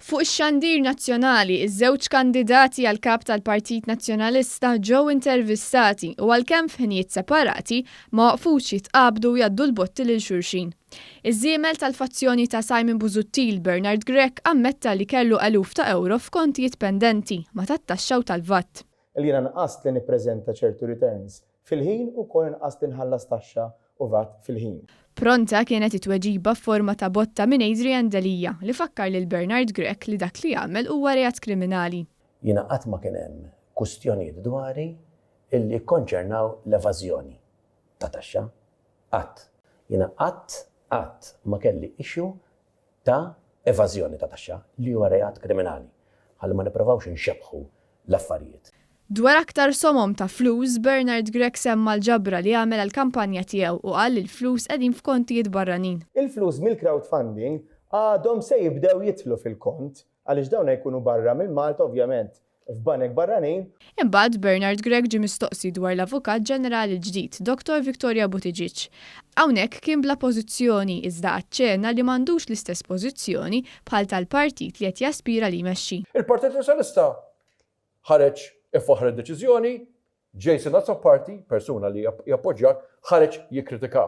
Fuq ix-xandir nazzjonali, iż-żewġ kandidati għal Kap tal-Partit Nazzjonalista ġew intervistati u għalkemm f'ħinijiet separati, ma waqfux jitqabdu u jgħaddu l-botti lil xulxin. Iż-żiemel tal-fazzjoni ta' Simon Busuttil, Bernard Grech, ammetta li kellu eluf ta' ewro f'kontijiet pendenti ma' tat-taxxa u tal-VAT. Li jiena nqast li nippreżenta ċertu returns fil-ħin u wkoll inqast li nħallas taxxa u vat fil-ħin. Pronta kienet it-tweġiba f'forma ta' botta minn Adrian Delia li fakkar lil Bernard Grech li dak li għamel huwa reat kriminali. Jiena qatt ma kien hemm kustjonijiet dwari illi jikkonċernaw l-evażjoni ta' taxxa. Qatt. Jiena qatt, qatt ma kelli issue ta' evażjoni ta' taxxa, li huwa reat kriminali. Ħalli ma nipprovawx inxebbħu l-affarijiet. Dwar aktar somom ta' flus, Bernard Grech semma l-ġabra li għamel għall-kampanja tiegħu u qal li l-flus qegħdin f'kontijiet barranin. Il-flus mill-crowdfunding għadhom se jibdew jidħlu fil-kont, għaliex dawn jkunu barra minn Malta ovvjament f'banek barranin. Imbagħad Bernard Grech ġie mistoqsi dwar l-Avukat Ġenerali l-ġdid, Dottor Victoria Buttigieg. Hawnhekk kien bla pożizzjoni iżda aċċena li m'għandux l-istess pożizzjoni bħal tal-partit li qed jaspira li jmexxi. Il-Partit Nazzjonalista ħareġ ifaħħar id-deċiżjoni, Jason Azzopardi, persuna li jappoġġjak, ħareġ jikkritika.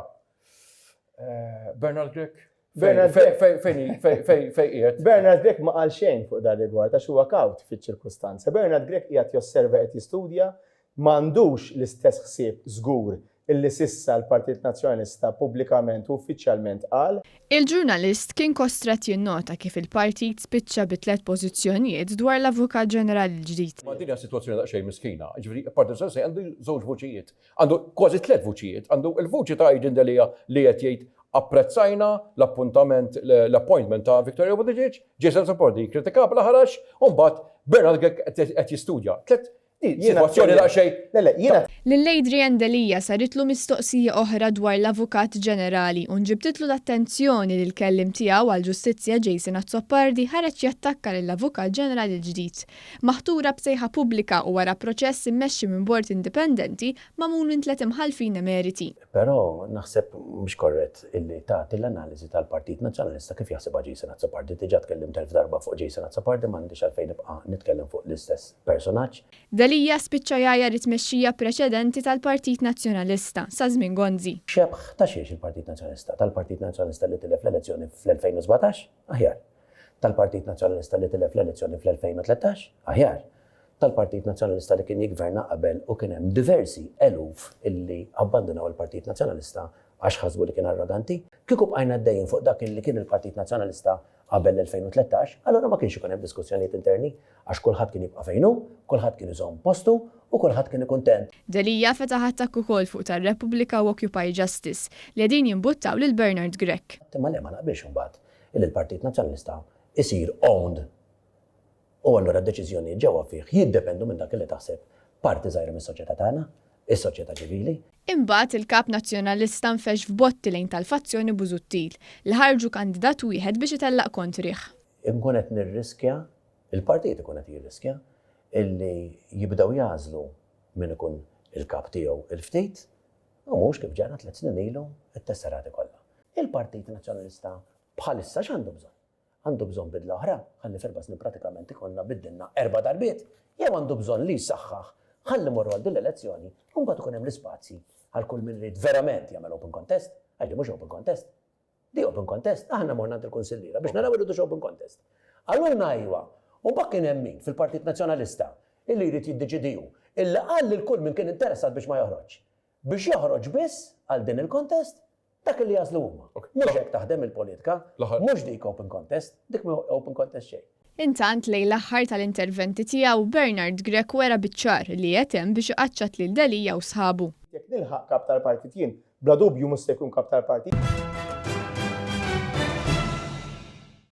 Bernard Grech? Bernard Grech. Fejn fejn qiegħed? Bernard Grech ma qal xejn fuq dan rigward għax huwa kawt fiċ-ċirkustanza. Bernard Grech qiegħed josserva qed jistudja, m'għandux l-istess ħsieb żgur illi s'issa l-Partit Nazzjonalista pubblikament u uffiċjalment qal. Il-ġurnalist kien kostrett jinnota kif il-partit spiċċa bi tlett pożizzjonijiet dwar l-Avukat Ġenerali l-ġdid. Ma din hija sitwazzjoni daqsxejn miskina. Jiġifieri il-Partit Nazzjonalista għandu żewġ vuċijiet. Għandu kważi tlett vuċijiet. Għandu l-vuċi ta' Adrian Delia li qed jgħid apprezzajna l-appuntament l-appointment ta' Victoria Buttigieg, Jason Azzopardi jikkritika bla ħarax, u mbagħad Bernard Grech qed jistudja. Tlett Sitwazzjoni daqsxejn. Le, le, jiena. Lil Adrian Delia saritlu mistoqsija oħra dwar l-Avukat Ġenerali u nġibditlu l-attenzjoni li l-kelliem tiegħu għall-Ġustizzja Jason Azzopardi ħareġ jattakka lill-Avukat Ġenerali l-ġdid. Maħtura b'sejħa pubblika u wara proċess immexxi minn bord indipendenti magħmul minn tlett imħallfin emeriti. Però naħseb mhux korrett illi tagħti l-analiżi tal-Partit Nazzjonalista kif jaħsibha Jason Azzopardi. Diġà tkellimt 1000 darba fuq Jason Azzopardi m'għandix għalfejn nibqa' nitkellem fuq l-istess personaġġ. Delia spiċċa jgħajjar it-tmexxija preċedenti tal-Partit Nazzjonalista, sa żmien Gonzi. Xebh ta' xiex il-Partit Nazzjonalista? Tal-Partit Nazzjonalista li tilef l-elezzjoni fl-2017? Aħjar. Tal-Partit Nazzjonalista li tilef l-elezzjoni fl-2013? Aħjar. Tal-Partit Nazzjonalista li kien jiggverna qabel u kien hemm diversi eluf illi abbandunaw il-Partit Nazzjonalista għax ħasbu li kien arroganti? Kieku bqajna għaddejjin fuq dak illi kien il-Partit Nazzjonalista qabel l-2013, allura ma kienx ikun hemm diskussjonijiet interni għax kulħadd kien jibqa' fejn hu, kulħadd kien iżomm postu u kulħadd kien kuntent. Delia fetaħ attakk ukoll fuq tar-Repubblika u Occupy Justice li qegħdin jimbuttaw lil Bernard Grech. Imma le ma naqbilx imbagħad illi l-Partit Nazzjonalista jsir owned u allura d-deċiżjonijiet ġewwa fih jiddependu minn dak illi taħseb parti żgħira mis-soċjetà tagħna, is-soċjetà ċivili. Imbagħad il-Kap Nazzjonalista nfexx f'botti lejn tal-fazzjoni Busuttil, li ħarġu kandidat wieħed biex itellaq kontrih. Inkun qed nirriskja, il-partit ikun qed jirriskja, illi jibdew jagħżlu min ikun il-kap tiegħu il-ftit u mhux kif ġara tlett snin ilu t-tesserati kollha. Il-Partit Nazzjonalista bħalissa x'għandu bżonn? Għandu bżonn bidla oħra, ħalli f'erba' snin pratikament ikollna biddilna erba' darbiet, jew għandu bżonn li jsaħħaħ ħalli mmorru għal din l-elezzjoni u mbagħad ikun hemm l-ispazji għal kull min irid verament jagħmel open contest, għax di mhux open contest. Di open contest, aħna morna għand il-kunsilliera biex naraw irridux open contest. Qalulna iwa, u mbagħad kien hemm min fil-Partit Nazzjonalista illi jrid jiddeċiedi hu, illi qal lil kull min kien interessat biex ma joħroġx. Biex joħroġ biss għal din il-contest dak li jagħżlu huma. Mhux hekk taħdem il-politika, mhux dik open contest, dik mhi open contest xejn. Intant lejn l-aħħar tal-interventi tiegħu, Bernard Grech wera biċ-ċar li qiegħed hemm biex iqaċċat lil Delia u sħabu. Jekk nilħaq kap tal-partit jien, bla dubju mhux se jkun kap tal-partit.